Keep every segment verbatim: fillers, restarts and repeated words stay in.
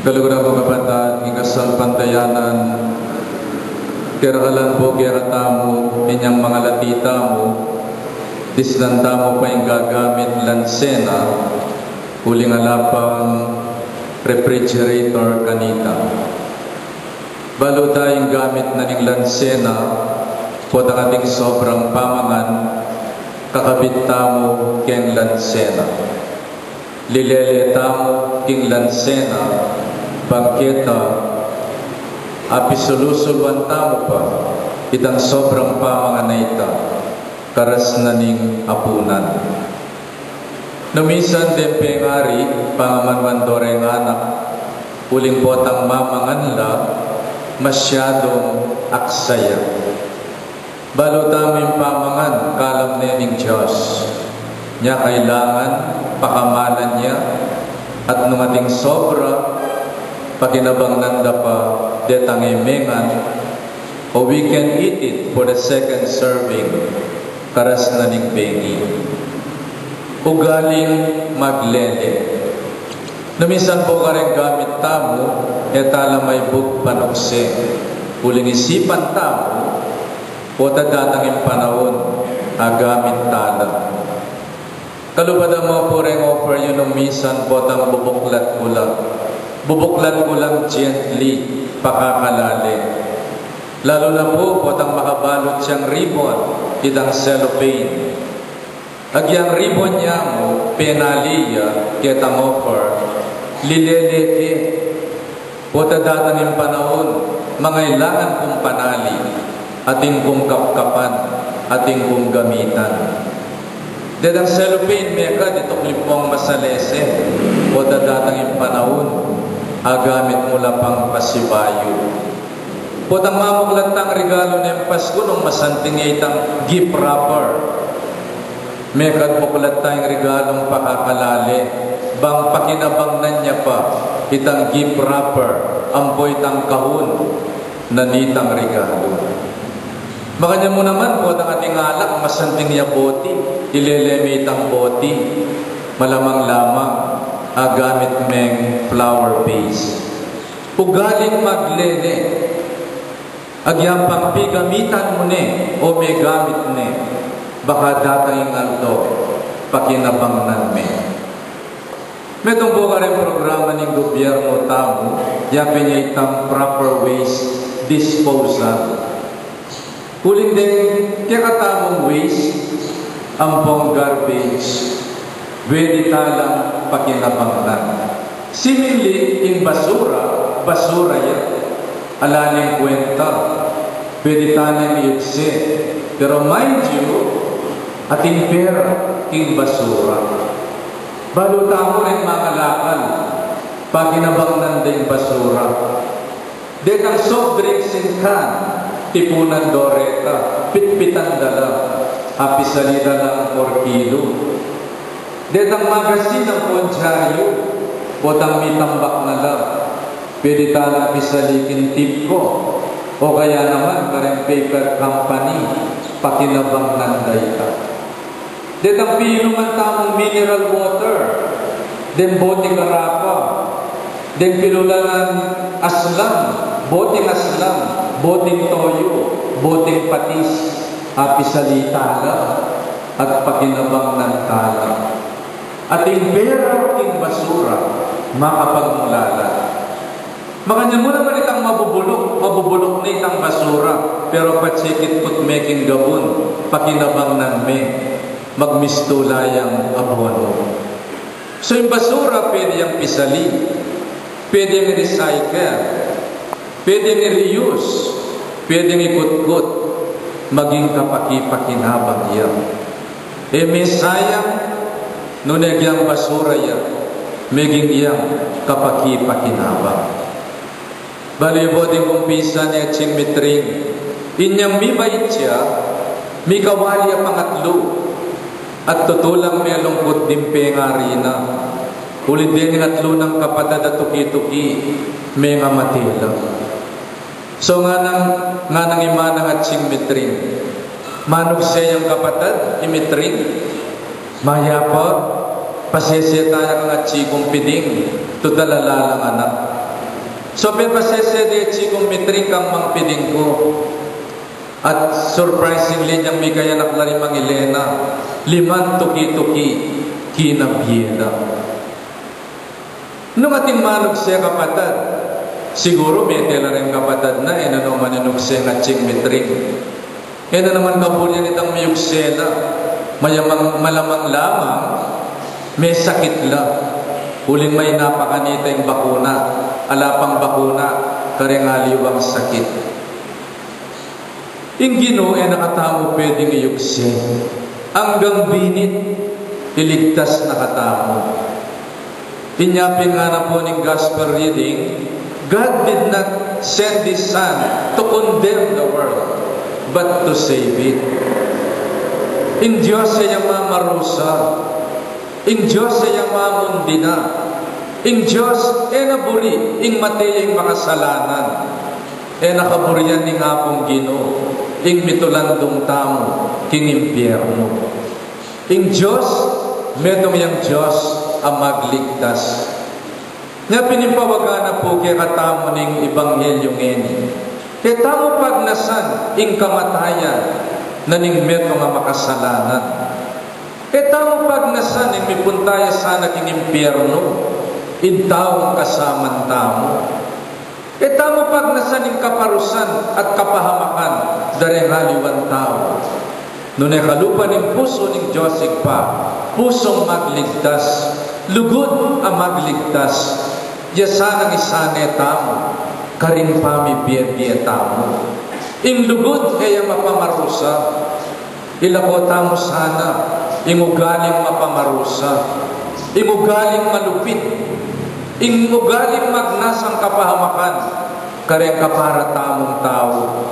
Kaluguran ku, kapatad, king kasalpantayanan, karakalan pu kekatamu inyang mangalati tamu, disnan tamu pa ing gagamit lansena, uling ala pang refrigerator kanita. Balu ta ing gamit na ning lansena, potang ating sobrang pamangan, kakabit tamu keng lansena. Lilele tamu king lansena, bang keta, apisulusulwan tamu pa itang sobrang pamangan a ita, karas na ning apunan. Nung misan deng pengari, pangamanwan do reng anak, uling potang mamangan la, masyadung aksa ya. Balu tamu ing pamangan, kalam ne ning Dios. Nya kailangan pakamalan ya, at nung ating sobra, pakinabangnan da pa detang e mengan, o we can eat it for the second serving, karas na ning bengi. Ugaling maglele. Nung misan pu kareng gamit tamu, e tala maibug panukse. Uling isipan tamu, pota datang ing panaun a gamit tala. Kalupad mu pu reng offer yu nung misan, potang bubuklat ku la. Bubuklat ku lang gently, pakakalale. Lalu na pu, potang makabalut yang ribbon, itang cellophane. Agyang ribbon ya mu, penali ya ketang offer, lilele ke. Pota datang ing panaun, mangailangan kung panali, atin kung kapkapan, atin kung gamitan. Detang cellophane, mekad, itukli pung masalese. Pota datang ing panaun, agamit mu la pang pasibayu. Potang mamuklat tang regalu neng Pasku nung masanting ya itang gift wrapper. Mekad buklat tang regalung pakakalale, bang pakinabangnan ya pa itang gift wrapper, ampo itang kahun na nitang regalu. Makanyan mu naman, potang ating alak, masanting ya boti, ilele me itang boti, malamang-lamang, agamit meng flower vase. Ugaling maglele. Agyang pang pigamitan mu ne o megamit ne, baka datang ing aldo, pakinabangnan me. Metung pu kareng programa ning gobyerno tamu, yapin ya itang proper waste disposal. Uling deng kekatamung waste, ampong garbage, pwede talang pakinabangnan. Seemingly, ing basura, basura ya. Ala neng kwenta, pwede ta neng iukse. Pero mind you, ating pera king basura. Balu tamu reng mangalakal, pakinabangnan deng basura. Detang soft drinks in can, tipunan do reta, pitpitan da la, apisali da lang por kilo. Detang magasin ampong dyaryu, potang mitambak na la, pwede ta nang pisali king Tipco, o kaya naman kareng paper company, pakinabangnan da ita. Detang pinuman tamung mineral water, deng boteng arapa, deng pilulan aslang, boteng aslang, boteng toyo, boteng patis, apisali tala, at pakinabangnan tala. Ating pera king basura, makapagmulala. Makanyan mu naman itang mabubulok, mabubulok na itang basura, pero patsekit put me king gabun, pakinabangnan me, magmistu la yang abono. So, ing basura, pwede yang pisali, pwede yang recycle, pwede yang reuse, pwede yang ikutkut, maging kapakipakinabang ya. E me sayang, nune agyang basura ya, meging yang kapakipakinabang. Balu yu, boting kumpisan ya, atsing mitring. Inyang mibait ya, mikawali ya pangatlu. At tutu lang melungkut ding pengari na. Uling dening atlu nang kapatad a tuki-tuki, mengamate la. So nganang, nganang imanang atsing mitring. Manukse yang kapatad, i mitring. Mayap a, pasese ta ya kang atsi kung piding, tutal ala lang anak. So, pepasese de chiku mitring kang Mang Piding ku. At surprisingly, inyang mikayanak la ring Mang Elena, liman tuki-tuki kinabie da. Nung atin manukse kapatad, siguru mete la ring kapatad na, e na no man inukse ing ating mitring. E na naman kaburian itang miyukse la, mayamang, malamang lamang, mesakit la. Uling may napakanita ing bakuna, ala pang bakuna, kareng aliwang sakit. Ing Ginu e na katamu pwedeng iyukse. Anggang binit, iligtas na katamu. Inya pin ngana pu ning gospel reading, "God did not send His Son to condemn the world, but to save it." Ing Dios e ya mamarusa. Ing Dios e ya mamundina. Ing Dios e na buri ing mate ya ing makasalanan. E na kaburian ning Apung Ginu ing mitulandung tamu king impyernu. Ing Dios, metung yang Dios a magligtas. Nya pin ing pawaga na pu kekatamu ning ebanghelyu ngeni, e tamu pagnasan ing kamatayan na ning metung a makasalanan. E tamu pagnasan ing mipunta ya sana king impyernu ing taung kasaman tamu. E tamu pagnasan ing kaparusan at kapahamakan da reng aliwang tau. Nune kalupa ning pusu ning Dios Ibpa, pusung magligtas, lugud a magligtas, ya sanang isane tamu karing pamibie-bie tamu. Ing lugud e ya mapamarusa. Ilako tamu sana ing ugaling mapamarusa, ing ugaling malupit, ing ugaling magnasang kapahamakan kareng kapara tamung tau.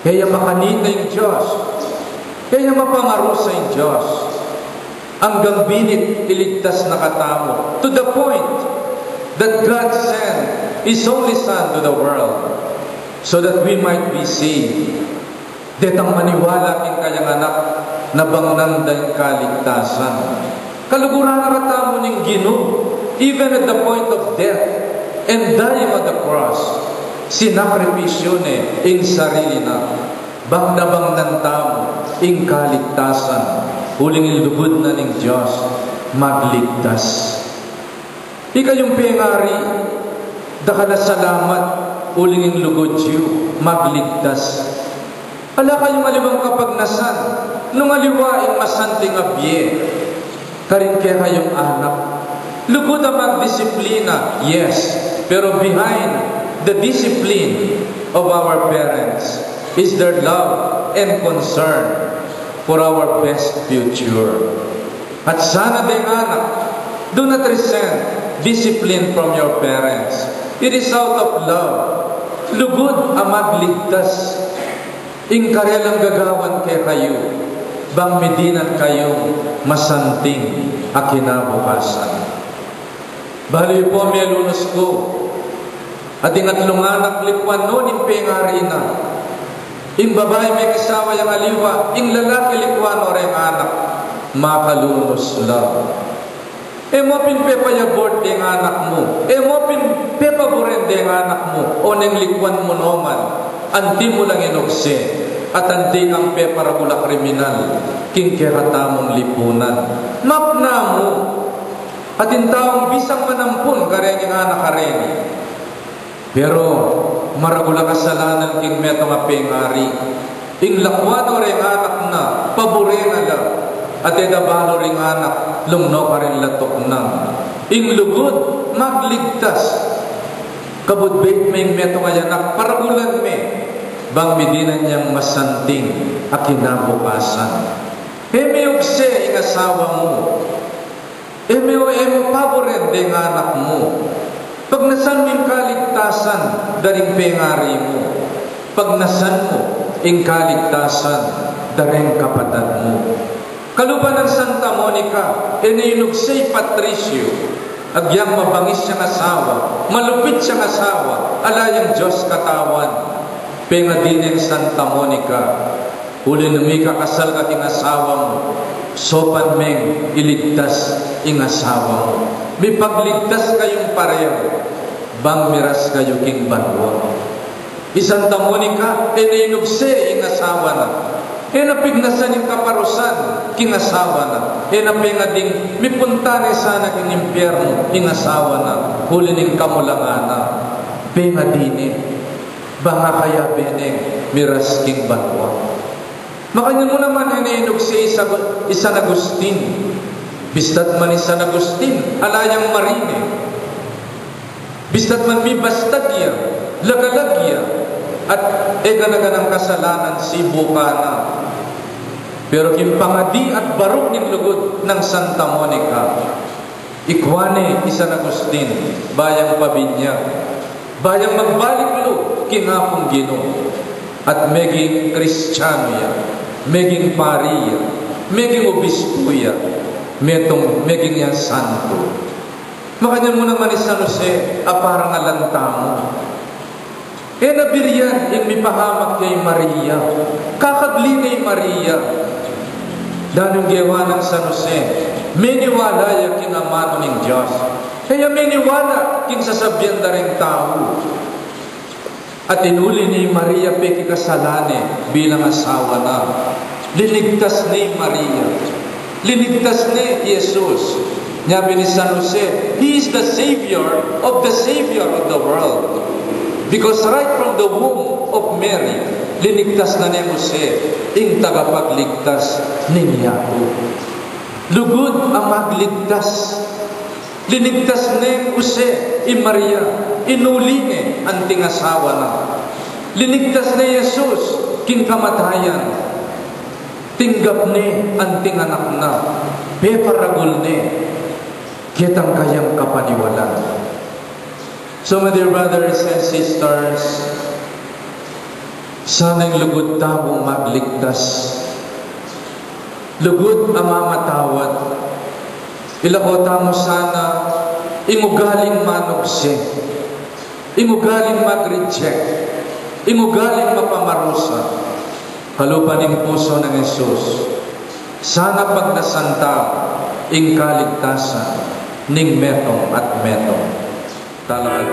E ya makanita ing Dios, e ya mapamarusa ing Dios. Anggang binit iligtas na katamu, to the point that God sent His only Son to the world so that we might be saved. Detang maniwala king kayang anak, nabangnan da ing kaligtasan. Kaluguran na katamu ning Ginu, even at the point of death and dying on the cross, sinakripisyu ne ing sarili na, bang nabangnan tamu ing kaligtasan, uling ing lugud na ning Dios, magligtas. Ikayung pengari, dakal a salamat, uling ing lugud yu, magligtas. Ala kayung aliwang kapagnasan, nung aliwa ing masanting a bie karing kekayung anak. Lugud a magdisiplina, yes, pero behind the discipline of our parents is their love and concern for our best future. At sana deng anak, do not resent discipline from your parents. It is out of love. Lugud a magligtas ing karelang gagawan kekayu, bang midinan kayung masanting a kinabukasan. Balu yu pu, melunus ku, ating atlung anak, likuan no ning pengari na. Ing babai mekisawa yang aliwa, ing lalaki likuan no reng anak, makalunus la. E mu pin pepayabort deng anak mu, e mu pin pepaburen deng anak mu, oneng likuan mu no man, anti mu lang inukse, at anti kang peparagul a kriminal king kekatamung lipunan. Mapna mu, atin taung bisang manampun kareng anak a reni. Pero maragul a kasalanan king metung a pengari, ing lakuan no reng anak na, paburen na la, at e da balu ring anak, lungno karin la tuknang. Ing lugud, magligtas. Kabud bait me ing metung a anak, paragulan me, bang midinan yang masanting a kinabukasan. E me ukse ing asawa mu. E me, e mu paburen deng anak mu. Pagnasan mu ing kaligtasan da ring pengari mu. Pagnasan mu ing kaligtasan da reng kapatad mu. Kalupa nang Santa Monica, e ne inukse i Patricio, agyang mabangis yang asawa, malupit yang asawa, ala yang Dios katawan. Pengadi neng Santa Monica, uli nung mikakasal ka king asawa mu, saupan meng iligtas ing asawa mu. Mipagligtas kayung pareho. Bang miras kayu king banua. I Santa Monica, e na inugse ing asawa na. E na pignasan ing kaparusan king asawa na. E na pengading mipunta ne sana king impyernu ing asawa na, uli ning kamulangan na. Pengadi ne. Bang kayabe neng miras king banua. Makanyan mu naman, e ne inugse i Sa-, i San Agustin. Bista't man i San Agustin, ala yang marine. Bista't man mibastag ya, lagalag ya, at e gana-ganang kasalanan sibukan na. Pero king pangadi at baruk ning lugud nang Santa Monica, ikwa ne i San Agustin, ba yang pabinyag, ba yang magbalik lub king Apung Ginu, at meging Kristianu ya, meging pari ya, meging obispu ya, metung meging yang santu. Makanyan mu naman i San Jose, a parangalan tamu. E na birian ing mipahamak kay Maria. Kakagli ne i Maria. Danung gewa nang San Jose, meniwala ya king amanu ning Dios. E ya meniwala king sasabian da ring tau. At inuli ne i Maria pekikasalan ne bilang asawa na. Linigtas ne i Maria. Linigtas ne i Jesus. Nya bini San Jose, he is the savior of the savior of the world. Because right from the womb of Mary, linigtas na neng Jose ing tagapagligtas ning yatu. Lugud a magligtas. Linigtas neng Jose i Maria, inuli ne anting asawa na. Linigtas ne Jesus king kamatayan. Tinggap ne anting anak na, peparagul ne ketang kayang kapaniwalan. So, my dear brothers and sisters, sana ing lugud tamu magligtas. Lugud a mamatawad. Ilako tamu sana ing ugaling manugse, ing ugaling mag-reject, ing ugaling mapamarusa. Kalupa ning pusu nang Jesus, sana pagnasan ta ing kaligtasan ning metung at metung. Talakad.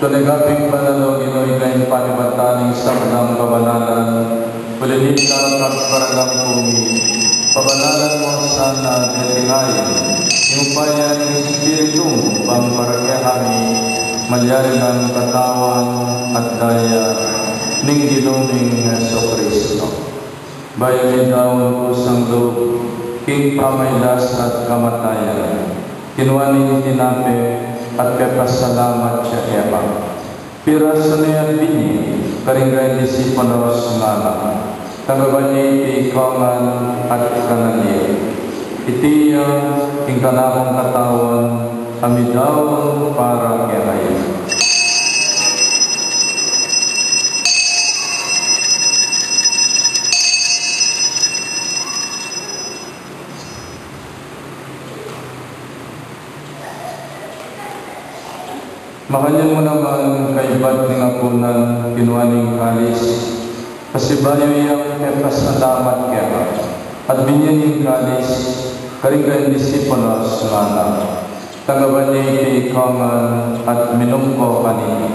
Tulikaping banal, O Ginu, ika ing panibatan ning sablang kabanalan, uli nita at pagparamdam kung pabanalan mu sana deti ngan ing upaya ning Espiritu mu, bang para kekami malyari lang katawan at daya ning Ginu ming Jesucristo. Bayu midaun kusang lub king pamailas at kamatayan, kinua ne ing tinape at pepasalamat ya keka. Pirasu ne at binye karing disipulos, ngana, tagaba ye iti, ikayu ngan at kanan ye. Iti ya ing kanakung katawan a midaun para kekayu. Makanyan mu naman kaybat ning apunan, kinua ne ing kalis, Sibayu yang kekasalamat keka, at binye ne ing kalis karing kayang disipulus, ngana: Tanggap ye iti ikayu ngan at minum kayu kaniti.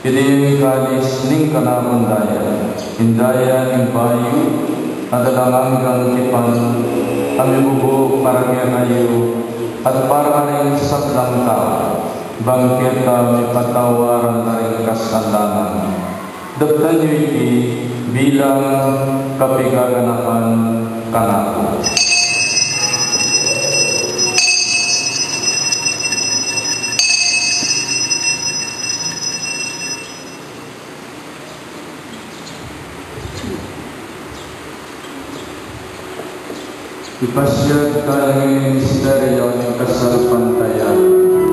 Iti ing kalis ning kanakung daya, ing daya ning bayu at alang anggang tipan, a mibubu para kekayu at para karing sablang tau, bang keta mipatawad la ring kasalanan. Daptan yu iti bilang kapaganakan kanaku. Ipasiag taya ing misteryu ning kasalpantayanan.